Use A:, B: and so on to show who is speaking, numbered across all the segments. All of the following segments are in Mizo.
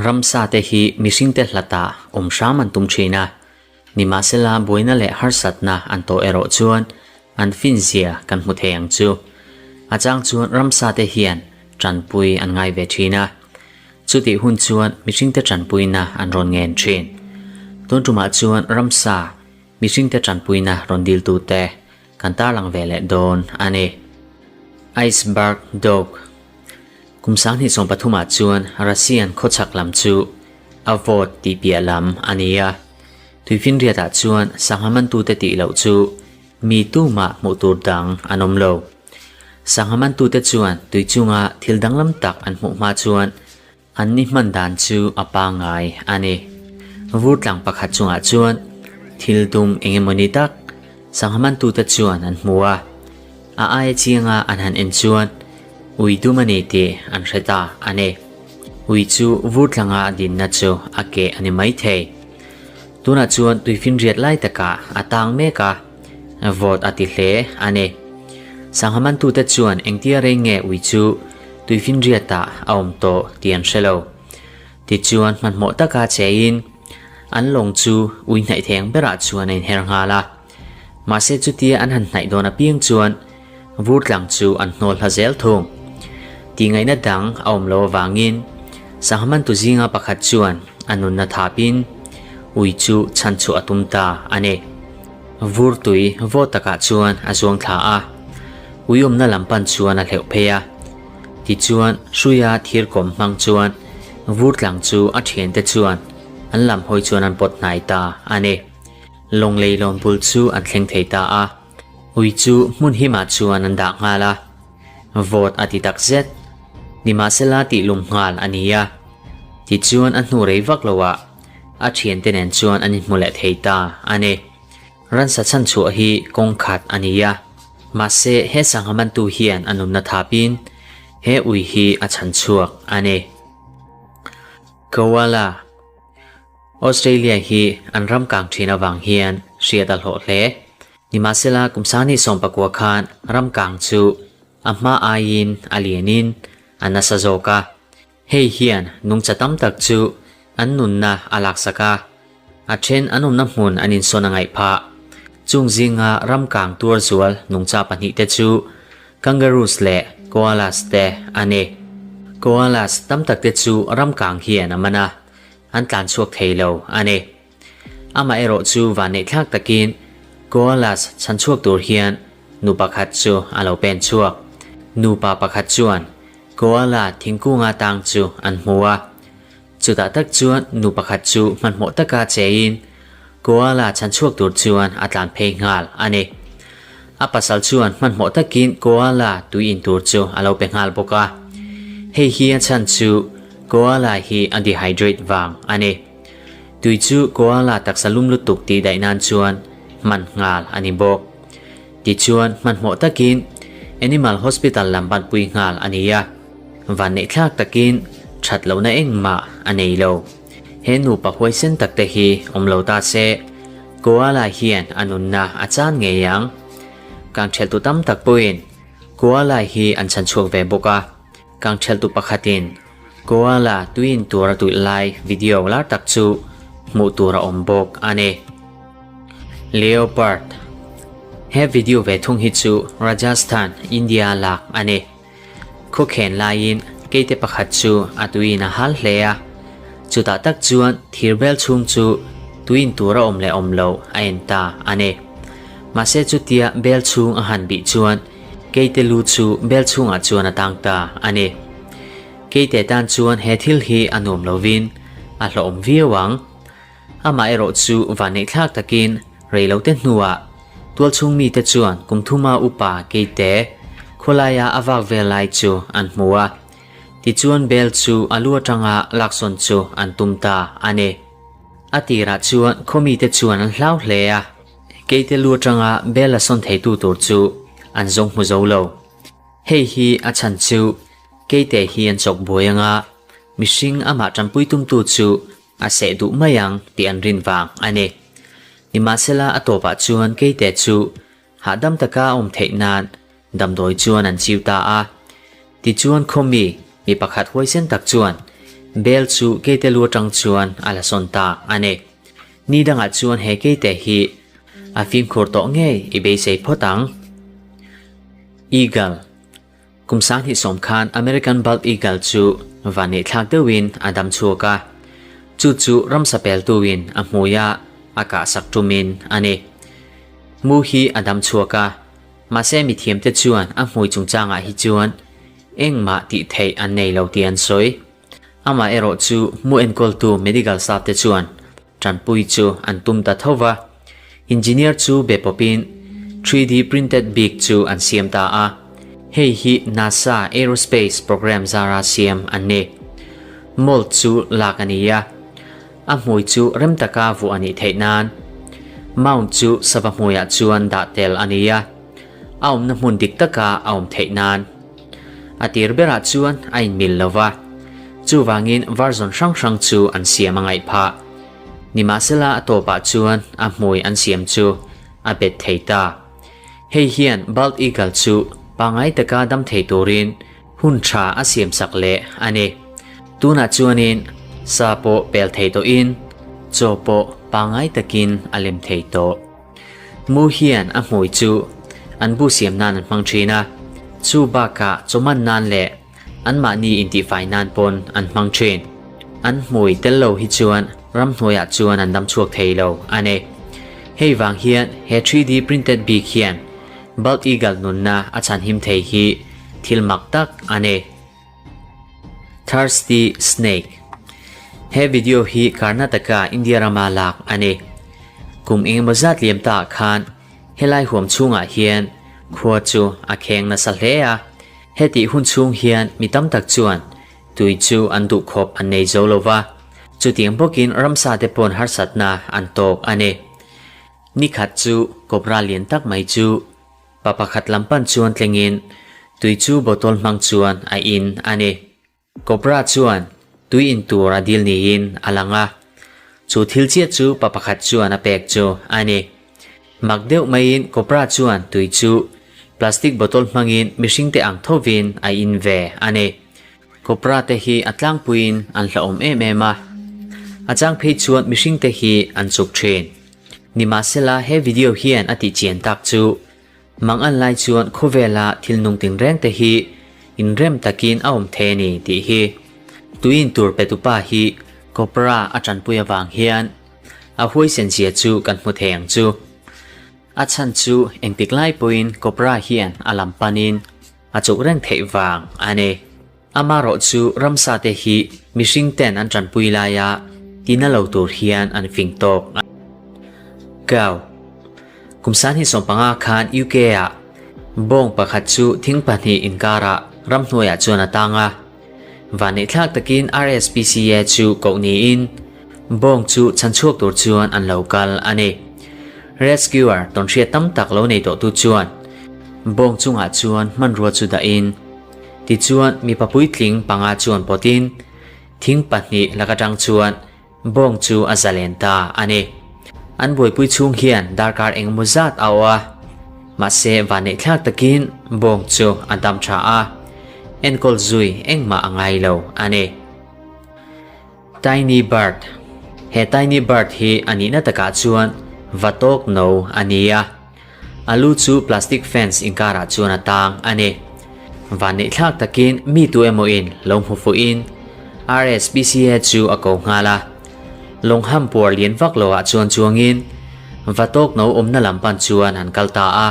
A: Ramsa te hi mihringte hlatah awm hram an tum thin a, nimahsela buaina leh harsatna an tawh erawh chuan an finzia kan hmu thei ang chu. A chang chuan ramsa te hian tanpui an ngai ve thin a, chutih hun chuan mihringte tanpuina an rawn ngen thin. Tun tumah chuan ramsa mihringte tanpuina rawn diltute kan tarlang ve leh dawn a ni. Iceberg Dog Kum 2013 ah chuan Russian khawchhak lam chu a vawt tih piah lam a ni a. Tuifinriat ah chuan sangha mantute tih loh chu mi tumah hmuh tur dang an awm lo. Sangha mantute chuan tui chunga thil danglam tak an hmuh hma chuan an ni hman dan chu a pangngai a ni. Vur tlang pakhat chungah chuan thil dum eng emawni tak sangha mantute chuan an hmu a. A aia chianga an han en chuan ui dum a ni tih an hre ta a ni. Ui chu vur tlanga a dinna chu a keh a ni maithei. Tunah chuan tuifinriat lai takah a tang mek a, vawt a ti hle a ni. Sangha mantute chuan engtia rei nge ui chu tuifinriatah a awm tawh tih an hre lo. Tichuan hmanhmawh taka chein an lawng chu ui hnaih thei ang berah chuan a inher nghal a. Mahse chutia an han hnaih dawn apiang chuan vur tlang chu an hnawl hla zel thung. Tihngaihna dang a awm lo avangin sangha mantu zinga pakhat chuan a nunna thapin ui chu chhan chhuah a tum ta a ni. Vur tui vawt takah chuan a zuang thla a, ui awmna lam pan chuan a hleuh phei a. Tichuan hruia thir kawm hmang chuan vur tlang chu a thiante chuan an lam hawi chuan an pawt hnai ta a ni. Lawng leilawn bul chu an thleng thei ta a, ui chu hmun himah chuan an dah nghal a, vawt a ti tak zet. Nimahsela tih lum nghal a ni a, tichuan a hnu rei vak loah a thiante nen chuan an inhmu leh thei ta a ni. Ransa chhanchhuah hi kawng khat a ni a, mahse he sangha mantu hian a nunna thapin he ui hi a chhanchhuak a ni. Koala. Australia hi an ram kang thin avang hian hriat a hlawh hle. Nimahsela kum sangni 19 khan ram kang chu a hma aiin a lianin a nasa zawk a. Hei hian nungcha tam tak chu an nunna a laksak a, a then an awmna hmun an insawn a ngaih phah. Chung zinga ram kang tuar zual nungcha pahnihte chu kangaroos leh koalas te a ni. Koalas tam takte chu ram kang hian a man a. An tlan chhuak thei lo a ni. Amah erawh chu vanneih thlak takin koalas chhan chhuak tur hian nu pakhat chu a lo pen chhuak. Nupa pakhat chuan koala thingkunga tang chu an hmu a. Chutah tak chuan nu pakhat chu hmanhmawh taka chein koala chhan chhuak tur chuan a tlan phei nghal a ni. A pasal chuan hmanhmawh takin koala tui in tur chu a lo pe nghal bawk a. Hei hi a chhan chu Koala hi a dehydrate vang a ni. Tui chu koala taksa lum lutuk tih daih nan chuan hman nghal a ni bawk. Tichuan hmanhmawh takin Animal Hospital lam banpui nghal a ni a, vanneih thlak takin that lohna engmah a nei lo. He nupa huaisen tak te hi awm lo ta se, koala hian a nunna a chan ngei ang. Kangtheltu tam tak pawhin koala hi an chhanchhuak ve bawk a. Kangtheltu pakhatin koala tuiin tur a tuih lai video lar tak chu hmuh tur a awm bawk a ni. Leopard He video ve thung hi chu Rajasthan, India lak a ni. Khawkhen laiin keite pakhat chu a tuiin a hal hle a, chutah tak chuan thir bel chhung chu tuiin tur a awm leh awm loh a en ta a ni. Mahse chutia bel chhung a han bih chuan Keite lu chu bel chhungah chuan a tang ta a ni. Keite tan chuan he thil hi a nuam lovin a hlawhawm viau ang. Amah erawh chu vanneihthlak takin reilote hnuah tualchhung mite chuan kum thuma upa Keite khawlaia a vak vel lai chu an hmu a. Tichuan bel chu a lu atanga laksawn chu an tum ta a ni. A tirah chuan khaw mite chuan an hlau hle a. Keite lu atanga bel a sawn theitu tur chu an zawng hmu zo lo. Hei hi a chhan chu Keite hi an chawk buai anga mihring amah tanpui tumtu chu a seh duh mai ang tih an rin vang a ni. Nimahsela a tawpah chuan Keite chu hahdam taka a awm theih nan damdawi chuan an chiu ta a. Tichuan khawmi mi pakhat huaisen tak chuan bel chu keite lu atang chuan a la sawn ta a ni. Ni dangah chuan he keite hi a fimkhur tawh ngei i beisei phawt ang. Eagle. Kum 2010 khan American Bald Eagle chu vanneih thlak deuhin a dam chhuak a, chu chu ramsa peltuin a hmui a a kahsak tumin a ni. Mu hi a dam chhuak a, mahse mithiamte chuan a hmui chungchangah hi chuan engmah tih theih an nei lo tih an sawi. Amah erawh chu mu enkawltu medical staff te chuan Tanpui chu an tum ta tho va, engineer chu be pawpin 3D printed bik chu an siam ta a, hei hi NASA Aerospace program zara siam an ni. Mold chu lak a ni a, a hmui chu rem taka vuah a nih theih nan mount chu sava hmuiah chuan dah tel a ni a, a awmna hmun dik taka a awm theih nan. A tir berah chuan a inmil lo va, chuvangin version hrang hrang chu an siam a ngaih phah. Nimahsela a tawpah chuan a hmui an siam chu a bet thei ta. Hei hian Bald Eagle chu pangngai taka dam thei turin hun tha a siamsak leh a ni. Tunah chuanin sa pawh pel thei tawhin chaw pawh pangngai takin a lem thei tawh. Mu hian a hmui chu an bu siam nan an hmang thin a, chu bakah chawman nan leh anmahni intihfai nan pawn an hmang thin. An hmui tel lo hi chuan ramhnuaiah chuan an dam chhuak thei lo a ni. Hei vang hian he 3D printed bik hian Bald Eagle nunna a chhanhim thei hi thil mak tak a ni. Thirsty Snake He video hi Karnataka, India rama lak a ni. Kum engemaw zat liam ta ah khan helai huam chhungah hian khua chu a kheng nasa hle a. Hetih hun chhung hian mi tam tak chuan tui chu an duh khawp an nei zo lo va, chutiang bawkin ramsa te pawn harsatna an tawk a ni. Nikhat chu cobra lian tak mai chu Pa pakhat lam pan chuan tlengin tui chu bottle hmang chuan a in a ni. Cobra chuan tui in tur a dil niin a lang a, chu thil chiah chu pa pakhat chuan a pek chu a ni. Mak deuh maiin Cobra chuan tui chu plastic bottle hmangin mihringte ang thovin a in ve a ni. Cobra te hi a tlangpuiin an hlauhawm em em a, a chang phei chuan mihringte hi an chuk thin. Nimahsela he video hian a tih chian tak chu Mangan lai chuan khawvela thil nung tinreng te hi inrem takin a awm thei a ni tih hi tuin tur petupa hi Cobra a tanpui avang hian a huaisen zia chu kan hmu thei ang chu. A chhan chu engtik lai pawhin Cobra hian a lam panin a chuk reng theih vang a ni. Amarawh chu ramsa te hi mihring ten an tanpui laia tina lo tur hian an fing tawk a. Cow. Kum 2015 khan UK ah bawng pakhat chu thing pahnih inkarah ramhnuaiah chuan a tang a. Vanneihthlak takin RSPCA chu koh niin bawng chu chhanchhuak tur chuan an lo kal a ni. Rescuer tawnhriat tam tak lo nei tawhtu chuan bawng chungah chuan hmanrua chu dahin Tichuan, mipa puitling panga chuan pawtin thing pahnih lak atang chuan bawng chu a zalen ta a ni. An buaipui chhung hian darkar engemaw zat a awh a, mahse vanneihthlak takin bawng chu a dam tha a, enkawl zui engmah a ngai lo a ni. Tiny Bird He Tiny Bird hi a nihna takah chuan vatawk no a ni a. A lu chu plastic fence inkarah chuan a tang a ni. Vanneihthlak takin mi tu emaw in lo hmu fuhin RSPCA chu a ko nghal a. Longham puar lian vak loah chuan chuangin vatawk no awmna lam pan chuan an kal ta a.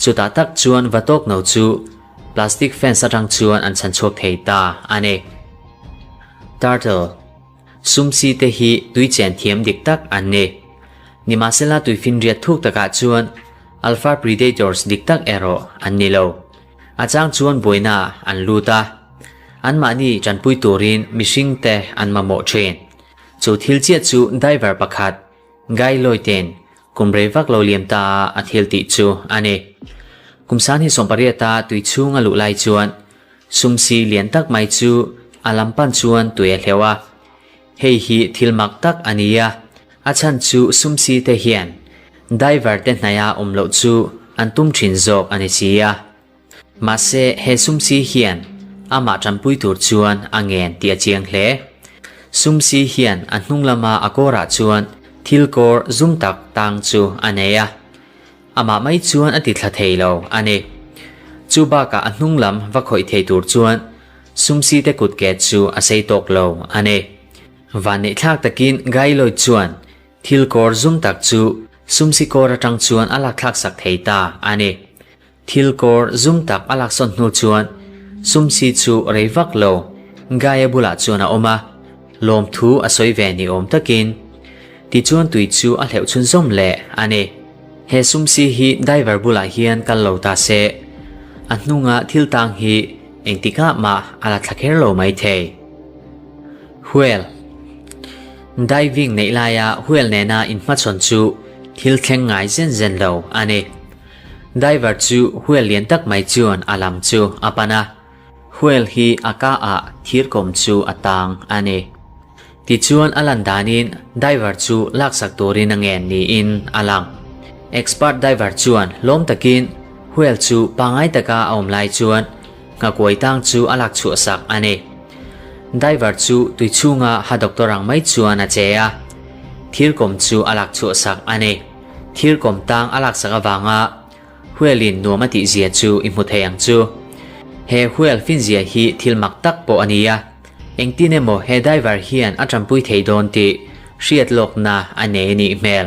A: Chutah tak chuan vatawk no chu plastic fence atang chuan an chhanchhuak thei ta a ni. Turtle. Sumsi te hi tui chen thiam dik tak an ni. Nimahsela tuifinriat thuk takah chuan alpha predators dik tak erawh an ni lo. A chang chuan buaina an lut a, anmahni tanpui turin mihring te an mamawh thin. Chu thil chiah chu diver pakhat Guy Lloyd-in kum rei vak lo liam ta a a thil tih chu a ni. Kum 2018 a tui chhung a luh lai chuan Sumsi lian tak mai chu a lam pan chuan tui a hleuh a. Hei hi thil mak tak a ni a, a chhan chu sumsi te hian diver te hnaia awm loh chu an tum thin zawk a ni si a. Mahse he sumsi hian. Amah tanpui tur chuan a ngen tih a chiang hle. Sumsi hian a hnung lama a kawrah chuan thil kawr zum tak tang chu a nei a. Amah mai chuan a ti thla thei lo a ni. Chu bakah a hnung lam va khawih thei tur chuan Sumsi te kut ke chu a sei tawk lo a ni. Vanneihthlak takin Gailoi chuan thil kawr zum tak chu Sumsi kawr atang chuan a lakthlak sak thei ta a ni. Thil kawr zum tak a laksawn hnu chuan Sumsi chu rei vak lo Gaia bulah chuan a awm a, lawmthu a sawi ve ni awm takin. Tichuan tui chu a hleuh chhunzawm leh a ni. He Sumsi hi diver bulah hian kal lo ta se, a hnunga thil tang hi engtikah mah a la thla kher lo mai thei. Whale Diving neih laia whale nena inhmachhawn chu thil thleng ngai zen zen lo a ni. Diver chu whale lian tak mai chuan a lam chu a pan a, whale hi a ka ah thir kawm chu a tang a ni. Tichuan a lan danin diver chu laksak turin a ngen niin a lang. Expert diver chuan hlawm takin whale chu pangai taka a awm lai chuan nghakuai tang chu a lak chhuah sak a ni. Diver chu tui chhunga ha doctor ang mai chuan a che a, thir kawm chu a lak chhuah sak a ni. Thir kawm tang a laksak avanga whale in nuam a tih zia chu i hmu thei ang chu. He whale fin zia hi thil mak tak pawh a ni a, engtin emaw he diver hian a tanpui thei dawn tih hriat lawkna a nei a nih hmel.